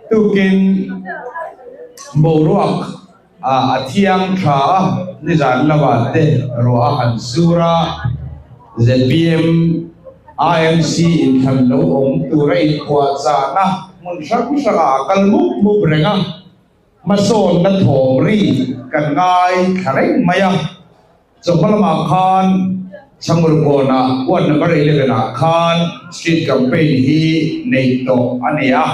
Tukin boruak a thiang tha a, nizan lamah te ruah a han sur a, zpm IMC inthlan lo awm tura inpuahchahna hmun hrang hrangah a kal mup mup reng a, hmasawnna thawm ri kan ngaithla reng mai a. Chawhma lamah khan Chhangurkawnah ward number 11 ah khan street campaign hi neih tawh a ni a.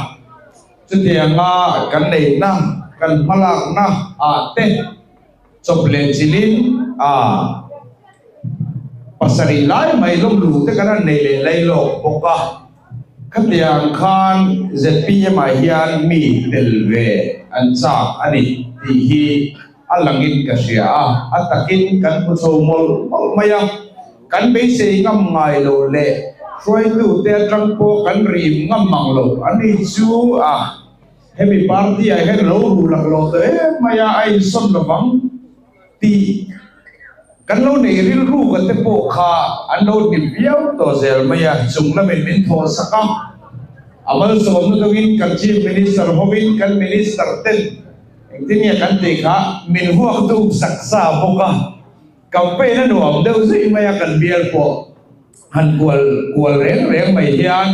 Chutianga kan neihna, kan hmalakna ah te chawp leh chilhin a pasarih lai mai lawm lu te kan han nei leh lai lawk bawk a. Khatiang khan zpm ah hian mi tel ve an chak a ni tih hi a langin ka hria a, a takin kan hmu chho mawlh mawlh mai a, kan beisei ngam ngai lo leh hruaitute atang pawh kan rim ngam mang lo a ni chu a, hemi party ah hian lo ru laklawh tawh em mai a, a insawn lovang tih kan lo nei rilru ka te pawh kha an lo hnim viau tawh zel mai a, chung lamin min thawh sak a, a malsawmna dawngin kan Chief Minister hovin kan Minister ten Engtin nge kan tih kha min vuak duh sak sa bawk a, campaign a nuam deuh zui mai a kan bial pawh han kual kual reng reng mai hian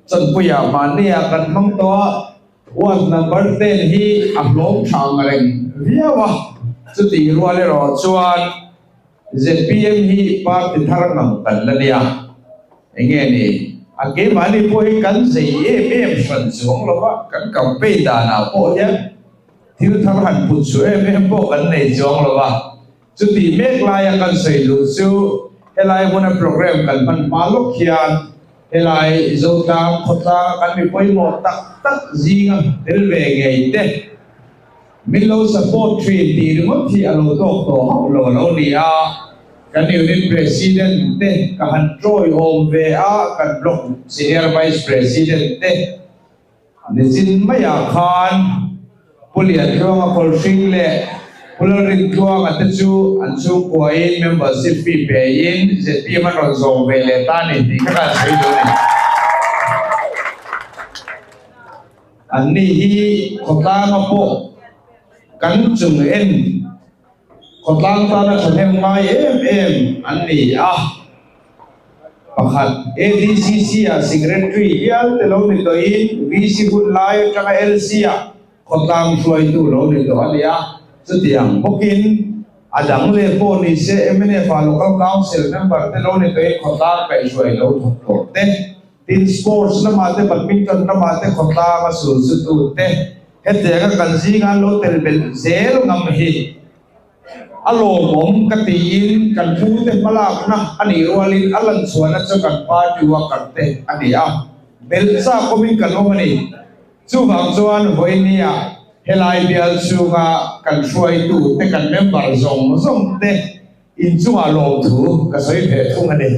Chawnpuia mahnia kan hmang tawh a, ward number 10 hi a hlawm tha ang reng viau a, chutih rual erawh chuan Zpm hi party thar ngang kan la nia, enge ni a keimahni pawh hi kan zei em em hran chuang lo va, kan campaign danah pawh hian thil thar han put chu em em pawh kan nei chuang lo va, chutih mek laia kan sawi luh chu helai hmuna program kan hman hma lawk hian helai Zotlang khawtlanga kan mi pawimawh tak tak zinga tel ve ngei te. Min lo support thin tih ringawt hi a lo tawk tawh hauh lo a lo ni a, kan unit president te ka han tawiawm ve a, kan block senior vice president te nichin maiah khan Pu Liantluanga Kawlhring leh Pu Lalrintluanga te chu an chhungkuain membership fee pein zpm an rawn zawm ve leh ta a ni tih kha ka han sawi duh a ni. Anni hi khawtlanga pawh kan chung en khawtlang tana thahnem ngai em em an ni a. Pakhat, ADCC ah Secretary hial te lo ni tawhin VC hun lai atanga LC ah khawtlang hruaitu lo ni tawh a ni a. Chutiang bawkin a dang leh pawh ni se mnf ah Local Council member te lo ni tawhin khawtlang kaihhruai lo thawk tawh te. Tin, sports lamah te, badminton lamah te khawtlang a sul chu tu te hetianga kan zinga an lo tel belh zel ngam hi a lawmawm ka tiin kan pute hmalakna a nih rualin a lanchhuahna chu kan party worker te a ni a, belh chak awmin kan awm a ni. Chuvang chuan vawinia helai bial chhunga kan hruaitu te, kan member zawng zawng te inchungah lawmthu ka sawi ve thung a ni.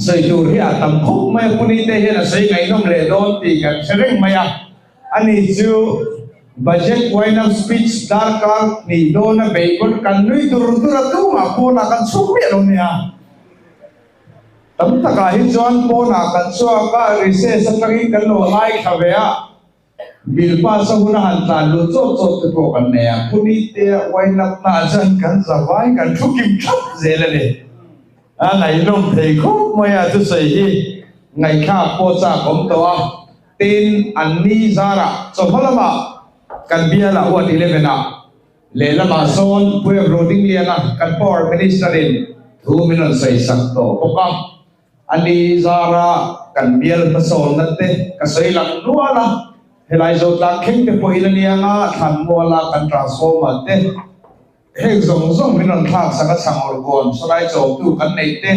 Sawi tur hi a tam khawp mai a, Punite hian a sawi ngaihnawm leh dawn tih kan hre reng mai a, ani chu budget wind up speech darkar hnih dawna beihbawn kan nui dur dur a, tumah pawnah kan chhuak miah lo nia. Tam takah hi chuan pawnah kan chhuak a, recess atangin kan lo ngaithla ve a. Bill pass a hun a han tlan luh chawt chawt te pawh kan nei a, Punite a uai natna ah chuan kan zavai kan thu kim thap zel a ni. A ngaihnawm thei khawp mai a, thusawi hi ngaihthlak pawh chak awm tawh a, tin an ni zarah chawhma lamah kan bialah ward 11 ah lehlamah sawn Puia Rodingliana kan power minister in thu min rawn sawi sak tawh bawk a. A ni zara kan bial hmasawnna te ka sawi lang nual a, helai Zotlang thleng te pawhin a nia nga, Thlanmuala kan transformer te heng zawng zawng min rawn thlak sak a, Chhangawr Kawn sawlai chawmtu kan neih te,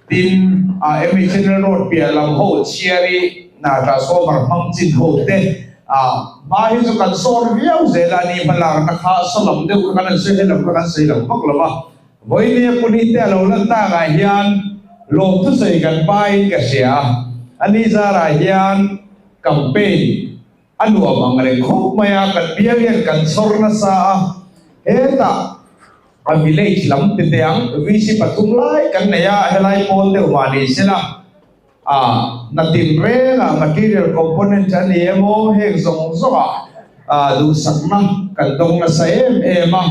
tin a MHNL road piah lam ho chhiari na transformer hmang chin ho te a hma hi chu kan sawn viau zel a, ni hmalakna kha saw lam deuh kha kan han sawi helam kha kan sawi lo vak lo va. Vawinia Punite a lo lan takah hian lawm thusawi kan pain ka hria a, a ni zarah hian campaign a nuam ang reng khawp mai a, kan bial hian kan chhawr nasa a, hetah a village lam ti teh ang, VC pathum lai kan nei a, helai pawn deuh mah ni sela. A hna tinrengah material component a ni emaw heng zawng zawngah duhsakna kan dawng nasa em em a.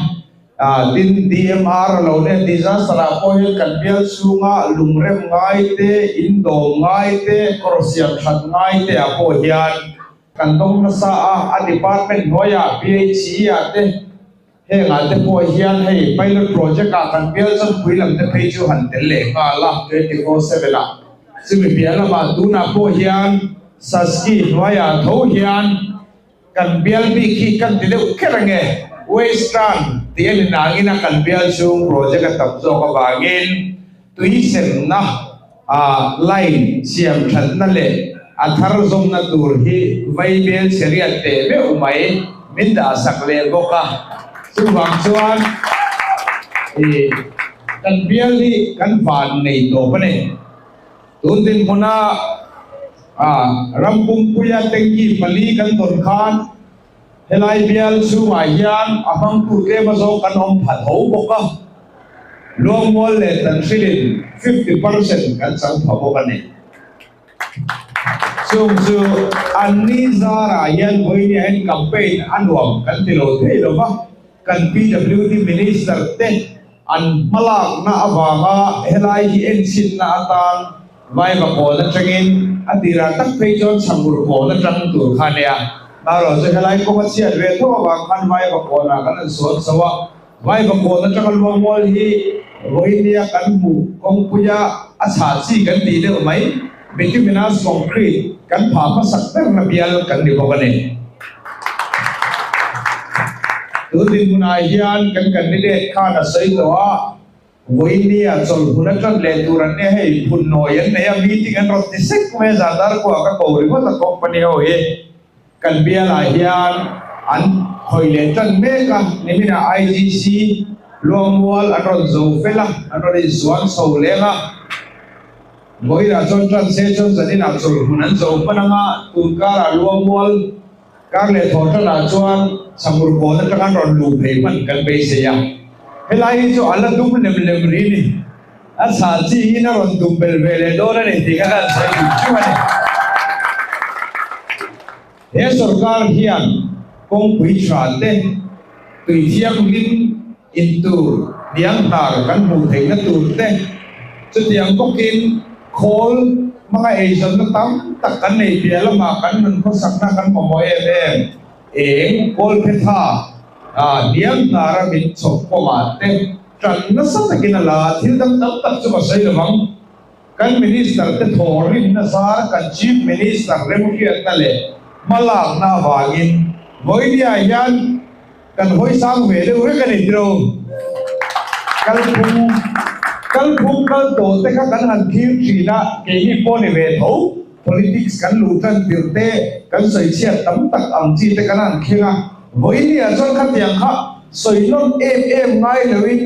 Tin, DMR a lo nen disaster ah pawh hian kan bial chhunga lungrem ngai te, indawm ngai te, kawr siam that ngai te ah pawh hian kan dawng nasa a. A department hnuaiah PHE ah te Hengah te pawh hian hei pilot project ah kan bial chawnpui lam te phei chu han tel leh nghal a, 24/7 ah. Chumi piah lamah tunah pawh hian Saski hnuaiah tho hian kan bial bik hi kan ti deuh kher ange, Western tih a ni nangin a kan bial chhung project a tam zawk avangin tui semna ah line siam thatna leh a thar zawmna tur hi vaibel chheriat teh meuh mai min dahsak leh bawk a. Chuvang chuan ih kan bial hi kan van nei tawp a ni. Tun dinhmuna ah ram pumpuia tanki pali kan tawn khan Helai bial chhungah hian a hmangtu tlem azawng kan awm pha tho bawk a, Luangmual leh Tanhrilin 50% kan chang pha bawk a ni. Chung chu an ni zarah hian vawinia hian campaign a nuam kan ti lo thei lo va, kan PWD Minister te an hmalakna avanga helai hi enchhinna atan Vaiva kawn atangin a tirah tak phei chuan chhamur kawn atang tur kha a nia. Marawh chu helai kawng a chhiat ve tho avang khan Vaiva kawnah kan han sual chho a. Vaiva kawn atanga Luangmual hi vawinia kan hmuh kawngpuia a chhah chi kan tih deuh mai, bituminous concrete kan phah hmasak berna bial kan ni bawk a ni. Tun dinhmunah hian kan candidate khan a sawi tawh a. Vawinia chawlhmun atang leh tur an nia hei phun nawi an nei a meeting an rawn ti sek mai a zan dar kuah ka ko ringawt a company ho hi kan bialah hian an khawih leh tan mek a niminah IGC Luangmual an rawn zo fel a an rawn insuan chho leng a vawiinah chuan tan se chuan zaninah chawlhmun an zo hman anga tunkarah Luangmual Kar leh thaw tanah chuan Samur kawn atang an rawn luh phei hman kan beisei a, helai hi chu a la dum lem lem rih ni. A chhah chi in a rawn dum bel ve leh dawn a ni tih kha kan sawi duh chu a ni. He sorkar hian kawngpui tha te, tui thianghlim in tur hniang hnar kan hmuh theihna tur te, chutiang bawkin khawl hmanga eizawnna tam tak kan nei piah lamah kan nun khawsakna kan mamawh em em eng kawlphetha hniang hnara min chhawp kawngah te tan nasa takin a la a, thil dang tam tak chu ka sawi lo vang. Kan Minister te thaw rinna zar kan Chief Minister remhriatna leh hmalakna avangin vawinia hian Kan hawi sang ve deuh vek a ni tiro. Kalphung kalphung kal tawh te kha kan han thlir thin a, keini pawh ni ve tho. Politics kan luh tan tirh te, kan sawi chhiat tam tak ang chi te kan han thleng a. Vawinia chuan khatiang kha sawi nawn em em ngai loin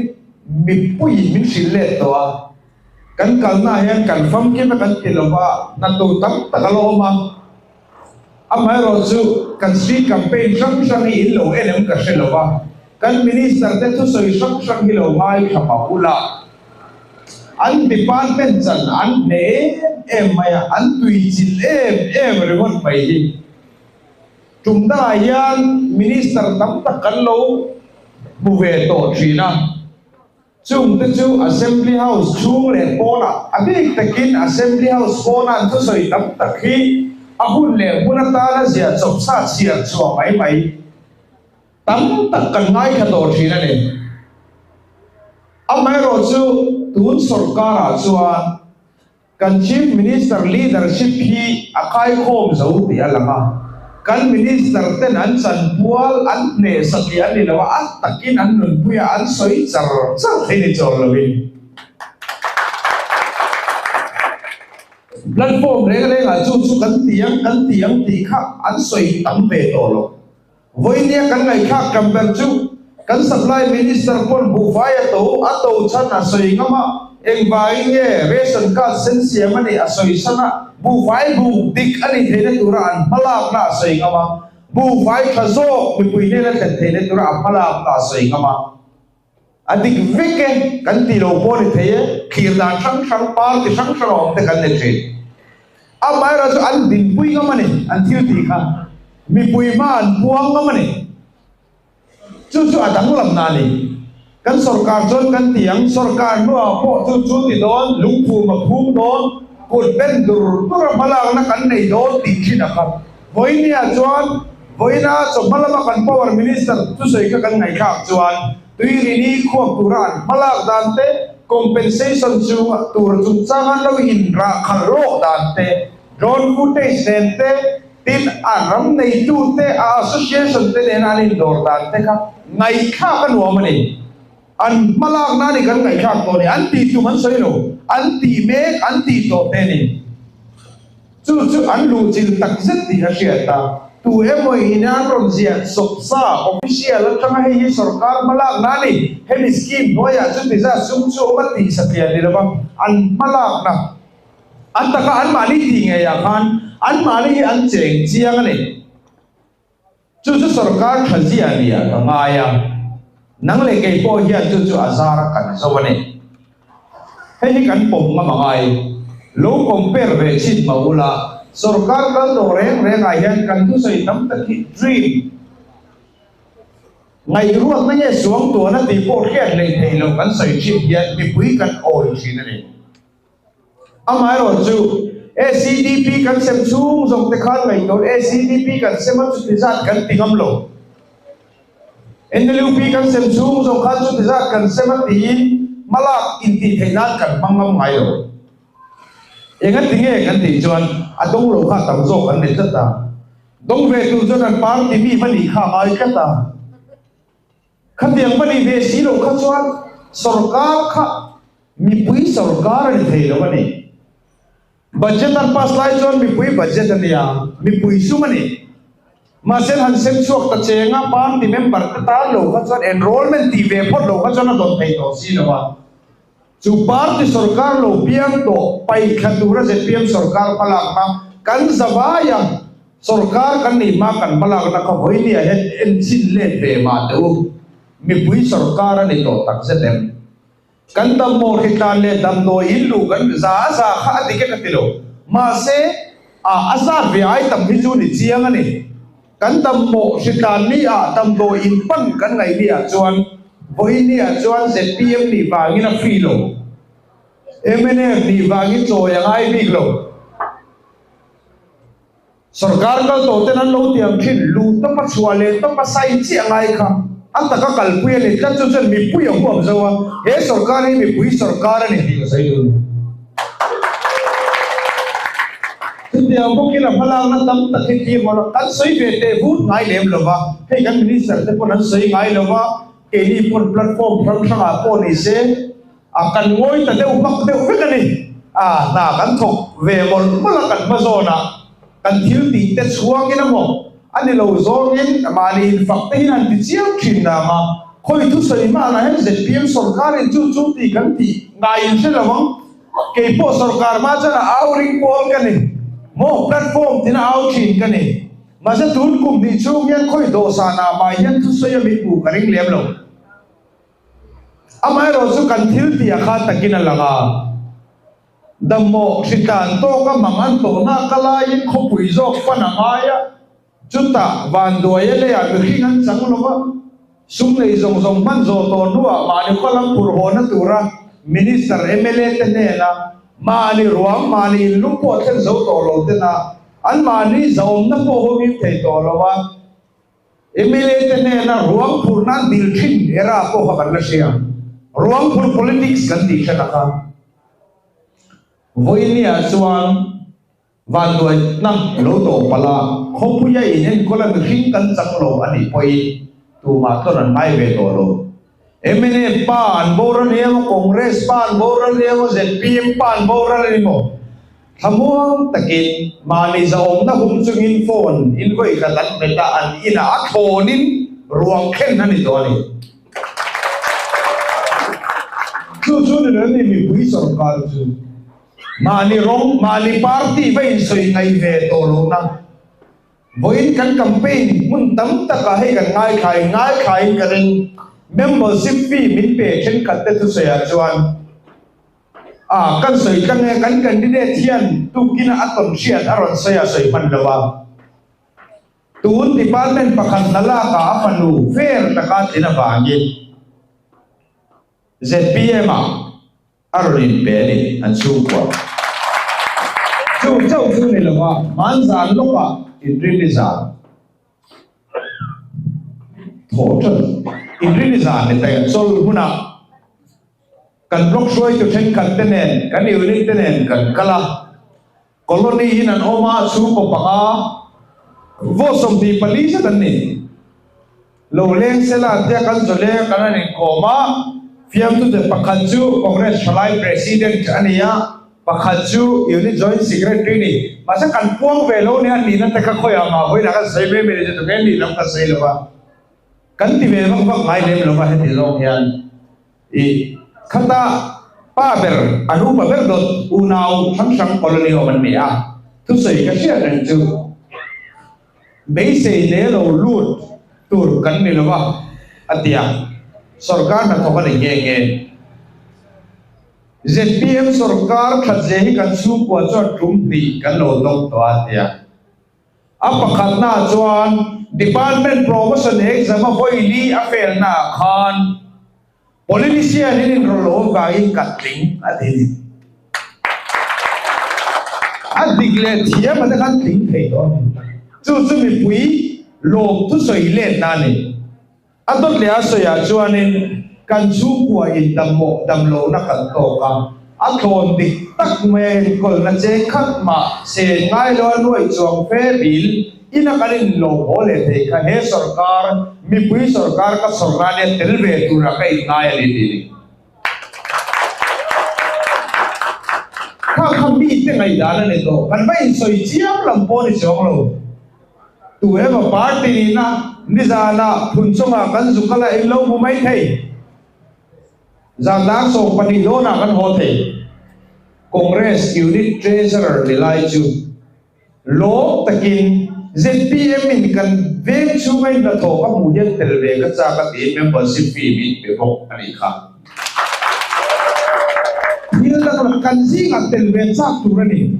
mipuiin min hrilh let tawh a. Kan kalnaah hian kan famkim a kan ti lova, hna tur tam tak a la awm a. Amaherawh chu kan street campaign hrang hrang hi in lo en em ka hre lo va, kan minister te thusawi hrang hrang hi lo ngaithla mah ula, an department chan an hneh em em mai a, an tuichilh em em ringawt mai hi. Tum dangah hian minister tam tak kan lo hmu ve tawh thin a. Chungte chu Assembly House chhung leh pawnah, a bik takin Assembly House pawna an thusawi tam tak hi a hun leh hmun atana ziah chawp sa chhiar chhuah mai mai tam tak kan ngaithla tawh thin a ni. Amaherawhchu chu tun sawrkarah chuan Kan Chief Minister leadership hi a kaikhawm zo tih a lang a, kan Minister ten an chanpual an hneh satliah a ni lo a, a takin an nunpuiah an sawi char char thei ni chawl loin. Platform reng rengah chu chu kan ti ang kan ti ang tih kha an sawi tam ve tawh lo. Vawinia kan ngaihthlak tam ber chu kan Supply Minister pawn buhfai a to, a to chhan a sawi ngam a, engvangin nge ration card sen siam a nih a sawi san a, buhfai buk dik a nih theihna tura an hmalakna a sawi ngam a, buhfai tha zawk mipui hnena thlen theihna tura a hmalakna a sawi ngam a. A dik vek e, kan tih lo pawh a ni thei e, thlir dan hrang hrang, party hrang hrang a awm te kan ni thin. Amaherawhchu an dinpui ngam a ni, an thil tih kha mipui hma an puang ngam a ni. Chu chu a danglamna a ni. Kan sorkar chuan kan ti ang, sorkar hnuah pawh chu chu ti dawn, lungphum a phum dawn, kut ben dur dur a hmalakna kan nei dawn tih thin a kha. Vawinia chuan vawiina chawhma lama kan Power Minister thusawi kha kan ngaihthlak chuan Tuirini khuap tura an hmalak dan te, compensation chung tur chungchang an lo inrah khalh lawk dan te, drone footage nen te, tin a ram neitu te, a association te nena an indawr dan te kha ngaihthlak a nuam a ni. An hmalakna a ni kan ngaihthlak tawh a ni. An tih tum an sawi lo, an tih mek, an tih tawh te a ni. Chu chu an luhchilh tak zet tih a hriat a, tu emaw in an rawn ziah sawp sa, official atanga hei hi sorkar hmalakna a ni, hemi scheme hnuaiah chuti zat sum chu awm a tih satliah ni lova an hmalakna an taka anmahni tih ngeiah khan anmahni hi an cheng chiang a ni. Chu chu sorkar tha zia nia ka ngai a, nang leh kei pawh hian chu chu a zar kan zo a ni. Hei hi kan pawm ngam a ngai. Lo compare ve chhin mah ula, sorkar kal tawh reng reng ah hian kan thusawi tam tak hi dream, ngaihruatna nge suangtuahna tih pawh hriat leh theih loh kan sawi thin hian mipui kan awi thin a ni. Amaherawhchu, ACDP kan sem chhung zawng te khan ngaihtuah ACDP kan sem a chuti zat kan ti ngam lo. NLUP kan sem chhung zawng khan chuti zat kan sem a tiin hmalak intih theih nan kan hmang ngam ngai lo. Engati nge kan tih chuan a dawng lo kha tam zawk an ni tlat a. Dawng ve tur chuan an party mi va nih kha a ngai tlat a. Khatiang va ni ve si lo kha chuan sorkar kha mipui sorkar a ni thei lo a ni. Budget an pass lai chuan mipui budget a nia, mipui sum a ni. Mahse han sem chhuak ta cheng a, party member te tan lo kha chuan enrollment tih ve phawt lo kha chuan a dawn thei tawh si lo a. Chu party sorkar lo piang tawh paihthla tura zpm sorkar hmalakna kan zavaia sorkar kan nih hma kan hmalakna kha vawinia hian enchhin let ve mah teh u. Mipui sorkar a ni tawh tak zet em? Kan dammaw hritlan leh damdawi in luh kan za za kha a dik e ka ti lo. Mahse, a a zat ve ai tam hi chu ni chiang a ni. Kan dammaw hritlan ni ah damdawi in pan kan ngaih ni ah chuan vawiin ni ah chuan zpm nih vangin a free lo. Mnf nih vangin chawi a ngai bik lo. Sorkar kal tawh ten an lo tiam thin, luh tawp a chhuah leh tawp a sign chiah ngai kha a taka kalpui a ni tlat chu chuan mipui a huam zo a, he sorkar hi mipui sorkar a ni tih ka sawi duh a ni. Chutiang bawkin a hmalakna tam tak hi thlir mawlh a, kan sawi ve teh vut ngai lem lo va, hei kan Minister te pawn an sawi ngai lo va, keini pawn platform hrang hrangah pawh ni se a kan ngawi ta deuh hmak deuh vek a ni. A hna kan thawk ve mawlh mawlh a kan hma zawnah kan thil tih te chhuangin emaw a ni lo zawngin mahni infak te hian han ti chiang thin nang a, khawi thusawi hmanah hian zpm sorkarin chu chu tih kan tih ngai in hre lo ang. Kei pawh sorkar hma chuan a au ring pawl ka ni maw, platform tina au thin ka ni. Mahse tun kum hnih chhung hian khawi dawhsan ah mah hian thusawi a min hmuh ka ring lem lo. Amaherawh chu kan thil tih a kha takin a lang a, dammaw hritlan tawk a mang an tawhna ka laiin khawpui zawk pan a ngai a, Chutah vanduai a leiah mihring an chang lo va, sum nei zawng zawng hman zawh tawh hnuah mahni khaw lam phur hawhna tura Minister, mla te hnena mahni ruang, mahni inlum pawh thlen zo tawh lo tena anmahni zahawmna pawh hawmim thei tawh lo a, mla te hnena ruang phurna an dil thin era pawh kha kan la hria. Ruang phur politics kan tih hran a kha. Vawinia chuan. Vanduaina lo tawh palh a, khawpuia in enkawl a mihring kan chang lo a nih pawhin tumah tlawn an ngai ve tawh lo. Mnf pa an boral ni emaw, Congress pa an boral ni emaw, zpm pa an boral a ni maw? Thlamuang takin mahni zahawmna hum chungin phone in vawi khat an hmet a, an inah a thlawnin ruang khen a ni tawh a ni. Chu chu ni lo em ni mipui sorkar chu? Mahni rawng, mahni party va insawi ngaih ve tawh lohna. Vawiin kan campaign hmun tam takah hei kan ngaithlain ngaithlain ka ring. Membership fee min pe thenkhat te thusawiah chuan. A, kan sawi tlang e, kan candidate hian tukina a tawn hriat a rawn sawi a sawi hman lo a. Tun department pakhat hna lakah a fanu fair taka tlin avangin zpm ah a rawn inpe a ni an chhungkua. Chu chauh chu ni lova hmanzan lawkah inrini zan thaw ṭan inrini zan ni ta chawl hunah kan block hruaitu thenkhat te nen kan unit te nen kan kal a. Colony in an awm a, chhungkaw panga vaw 24 zet an ni. Lo leng sela tia kan zaw leng kan han inkawm a, fiamtute pakhat chu Congress thalai President a ni a, pakhat chu Unit Joint Secretary a ni. Mahse kan puang ve lo nia nihna te kha khawiah mah vawiinah kan sawi mai mai ni chu tunge nih lam kan sawi lo va, kan ti ve vak vak ngai lem lo va heti zawng hian. I khata pa ber an upa ber dawt unau hrang hrang colony awm an ni a, thusawi ka hriat reng chu beisei ne lo lut tur kan ni lo a, a ti a, sorkar hnathawk a ni nghe nghe. Zpm sorkar thatzia hi kan chhungkua chuan tum hnih kan lo dawng tawh a, a ti a. A pakhatnaah chuan Department Promotion exam a vawi li a felnaah khan Politician in inrawlh loh avangin ka tling a ti ni. A dik leh thiam a te khan tling thei tawh a ni. Chu chu mipui lawm thusawi letna a ni. A dawt leh a sawiah chuanin kan chhungkua in dammawh damlohna kan tawk a, a thlawn dik tak mai a enkawlna cheng khat mah sen ngai lo a nuaih chuang fe bil ina kan in lo haw leh thei kha he sorkar, mipui sorkar ka sawrna nia tel ve tura ka inngai a ni tih ni. Kha kha mite ngaihdan a ni tawh, kan va insawi chiam lam pawh a ni chuang lo. Tu emaw party nihna nizanah phun chungah kan zu kal a eng lo hmu mai thei. Zan dang 12 dawnah kan haw thei. Congress Unit Treasurer ni lai chu lawm takin zpm in kan veng chhunga in hnathawh ka hmuh hian tel ve ka chak a tiin membership fee min pe bawk a nih kha. Thil danglam kan zingah tel ve chak tur a ni.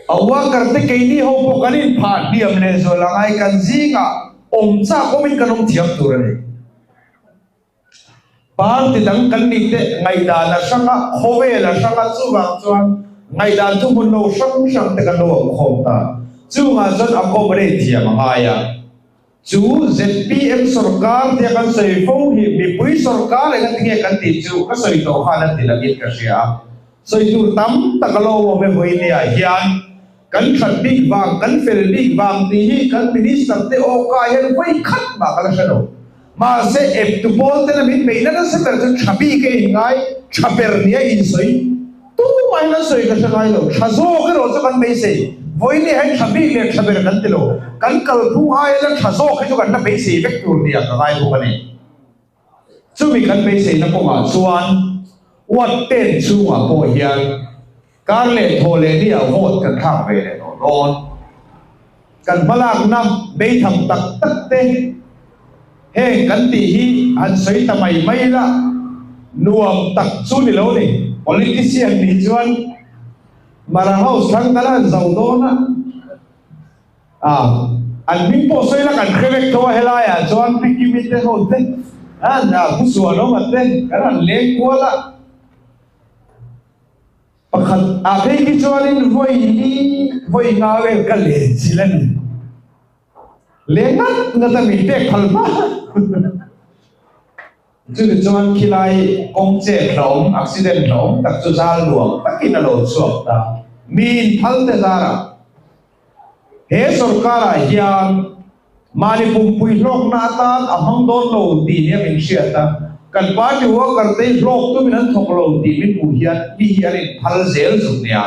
A worker te keini ho pawh kan inphah hniam leh zual a ngai, kan zingah awm chak awmin kan awm thiam tur a ni. Party dang kan nih te ngaihdan a hrang a, khawvel a hrang a, chuvang chuan ngaihdan thu hmun lo hrang hrang te kan lo awm khawm ta. Chungah chuan accommodate thiam a ngai a. Chu zpm sorkar tia kan sawi fo hi mipui sorkar eng a tinge kan tih chu ka sawi tawh khan a ti langin ka hria a. Sawi tur tam tak a lo awm e vawinia hian kan that bik vang, kan fel bik vang tih hi kan Minister te awka hian vawi khat mah ka la hre lo. Mahse ep tu pawl te la min beihna nasa ber chu tha bik a inngai, tha ber nia insawi tumah hian an sawi ka hre ngai lo. Tha zawk erawh chu kan beisei. Vawinia hian tha bik leh tha ber kan ti lo. Kan kalphung aia la tha zawk hi chu kan la beisei vek tur nia ka ngai bawk a ni. Chumi kan beiseina kawngah chuan Ward ten chhungah pawh hian kar leh thaw leh ni ah vote kan thlak ve leh tawh dawn. Kan hmalakna beitham tak tak te heng kan tih hi han sawi ta mai mai ila nuam tak chu ni lo ni. Politician nih chuan Mara House thlang kan han zo dawn a. A, an hming pawh sawi la kan hre vek tho a, helaiah chuan Pi Kimi te ho te, a Pu Suanawma te kan han leng kual a, pakhat ah phei khi chuanin vawi li vawi nga vel ka len chilh a ni, leng ngat ngat a min pek phal hma. Chumi chuan khilai kawng chet hlauhawm, accident hlauhawm tak chu zal nuam takin a lo chhuak ta. Miin phal te zarah he sorkarah hian mahni pumpui hlawkna atan a hmang dawn lo tih nia min hriat a, kan party worker te hi hlawk tumin an thawk lo tih min hmuh hian mi hi an inphal zel zuk nia.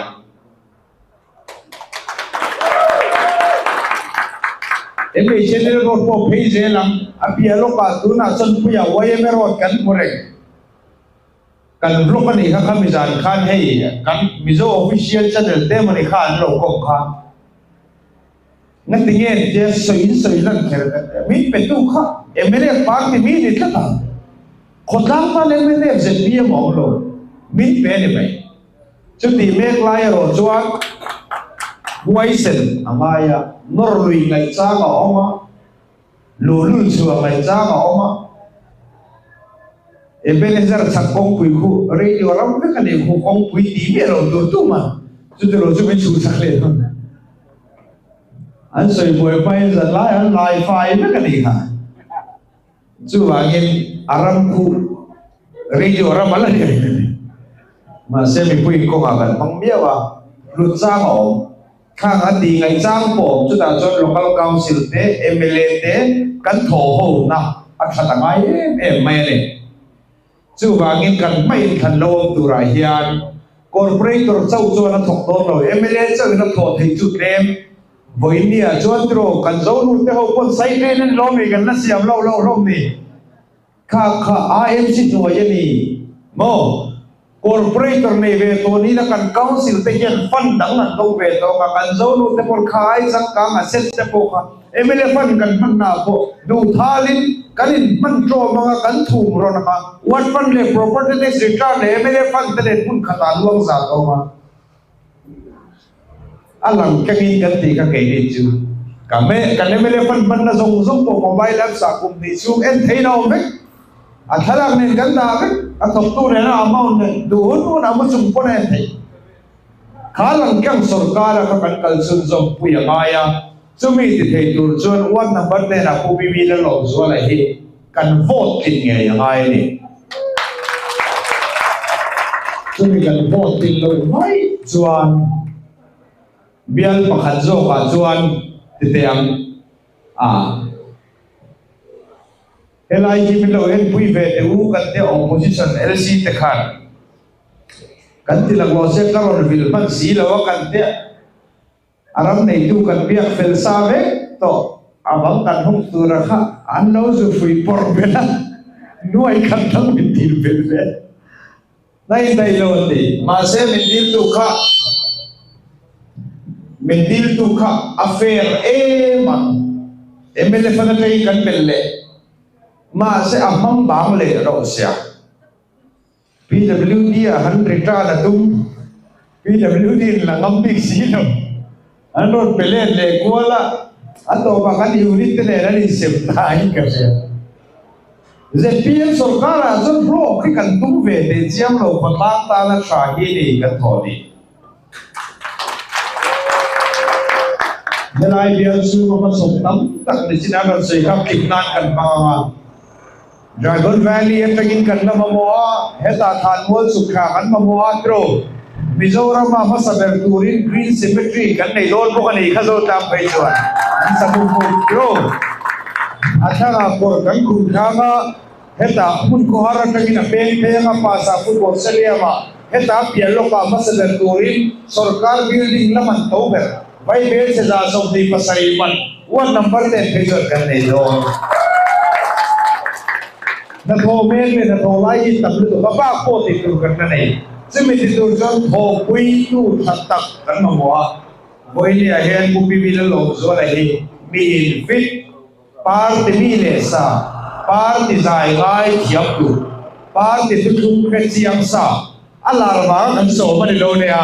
MHNL road pawh phei zel ang, a piah lawkah tunah chuan Puia YMA road kan hmu reng. Kan vlog a nih kha khami zan khan hei kan Mizo official channel te emaw ni kha an lo kawm kha. Ngatinge tia sawi in sawi lan kher min pe tu kha mnf party mi ni tlat ang. Khawtlang tan mnf zpm a awm lo. Min pe a ni mai. Chutih mek lai erawh chuan huaisen a ngai a, nawr lui ngaihchang a awm a, luhlul chhuah ngaihchang a awm a. Ebenezer chhak kawngpui khu radio ram vek a nih khu, kawngpui tih miah lo tur tum a, chutilo chu min chhuhsak leh dawn. An sawi buai hmain zan lai an lai fai vek a nih kha. Chuvangin a ram khu radio ram a la ni reng a ni. Mahse mipui kawngah kan hmang miau a, hlut chang a awm. Khang a tih ngaih chang pawh awm chutah chuan Local Council te, mla te kan thawh ho na a that a ngai em em mai a ni. Chuvangin kan hma inthlan lo awm turah hian Corporator chauh chuan a thawk dawn lo, mla chauhin a thawh theih chu tlem. Vawinia chuan tiraw kan Zonun te ho pawn sai tlem in lawm i kan la siam lo lo hlawm ni. Kha kha AMC hnuai a ni maw? Corporator nei ve tawh nila kan Council te hian fund dang an lo ve tawk a, kan Zonun te pawn kha ai changkang a set te pawh kha mla fund kan hman na ah pawh duhthalin kan in hman tlawm anga kan thum rawn anga ward fund leh property tax return leh mla fund te nen hmun khatah luang zat a awm a. A lang kengin kan tih kha keini chu ka me kan mla fund hmanna zawng zawng pawh mobile apps ah kum hnih chhung en theih na awm vek. A thlalak nen kan dah vek, a thawktu nena amount nen duh hun hun a mu chung pawn a en theih. Kha lang keng sorkara kha kan kal chhun zawm pui a ngai a, chumi ti thei tur chuan ward number hnenah Pu BB Lalawmzuala hi kan vote tlin ngei a ngai a ni. Chumi kan vote tlin loh mai chuan bial pakhat zawkah chuan ti teh ang a. Helai hi min lo enpui ve teh u kan tia opposition LC te khan kan ti laklawh se ka rawn vil hman si lo a kan tia a ram neitu kan biak fel sa vek tawh a bang kan hung tura kha an lo zu hrui pawr belh a nuai khat dang min dil belh ve Hnaih daih lo a ti. Mahse min diltu kha min diltu kha a fair em a, mla fan atangin kan belh leh. Mahse a hmang bang leh rawh sia. PWD ah han return a tum, PWD in la ngam bik si lo. An rawn pe let leh kual a, a tawpah kan unit te nen an insem ta in ka hria. Zpm sorkarah chuan hlawk hi kan tum ve teh chiam lo khawtlang tana tha hi ni kan thawh ni. Helai bial chhunga hmasawm tam tak ni chin an rawn sawi kha kip nan kan hmang ang a. Dragon Valley atangin kan la mamawh a, hetah Thanmual chhuk thla kan mamawh a tiraw? Mizorama hmasa ber turin Green Cemetery kan nei dawn bawk a ni kha Zotlang phei chuan an sa buk buk tiraw? A thlangah kawr kan khum thlang a, hetah hmun khawhar atangin a peng phei anga Pasa Football Stadium-ah hetah pian lawkah hmasa ber turin sorkar building lam an to ber. Vai hmel 27 man ward number ten phei chuan kan nei dawn. Hnathawh hmel leh hnathawh lai hi tam lutuk a bak pawh tih tur kan la nei. Chumi ti tur chuan thawhpuitu tha tak kan mamawh a. Vawinia hian Pu Pi Lalawmzuala hi mi in fit, party mi leh sa, party zai ngai thiam tur, party thuthlung hre chiang sa, a lar vang kan sawm a ni lo nia.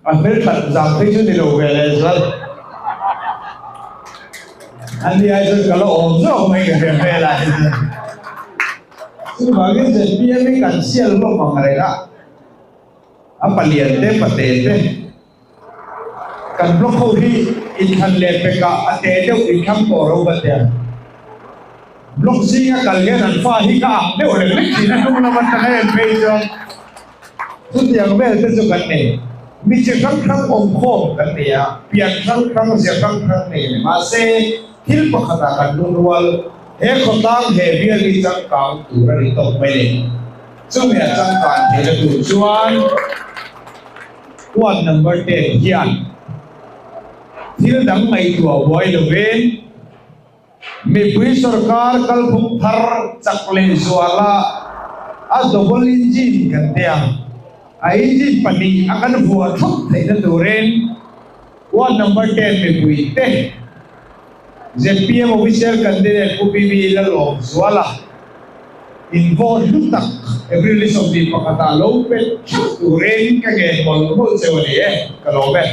A hmelthat zam phei chu ni lo ve leh zual. An ni ai chuan ka la awm zawk mai ka hria hmel ah hi chuan. Chuvangin zpm hi kan sial hlawm ang reng a, a palian te pate te kan block ho hi inthlan leh pekah a te deuh inthlang tawh ro ka tia. Block zinga kal hian an fa hi ka ang deuh reng reng thin a hnung lam atanga en phei chuan. Chutiang vel te chu kan nei. Mi chi hrang hrang awm khawm kan nei a, pian hrang hrang, zia hrang hrang nei a ni. Mahse, thil pakhatah kan lungrual, he khawtlang he bial hi changkang tur a ni tawk mai ni. Chumi a changkan theihna tur chuan ward number 10 hian thil dang ngaihtuah buai lovin Mipui sorkar kalphung thar chak leh zuala a double engine kan ti a, a engine pahnih a kan vuah thup theihna turin ward number 10 mipui te zpm official candidate Pu BB Lalawmzuala. In vote hlu tak April ni 21 ah lo pe theuh turin ka ngen mawlh mawlh cheu a ni e. Ka lawm e.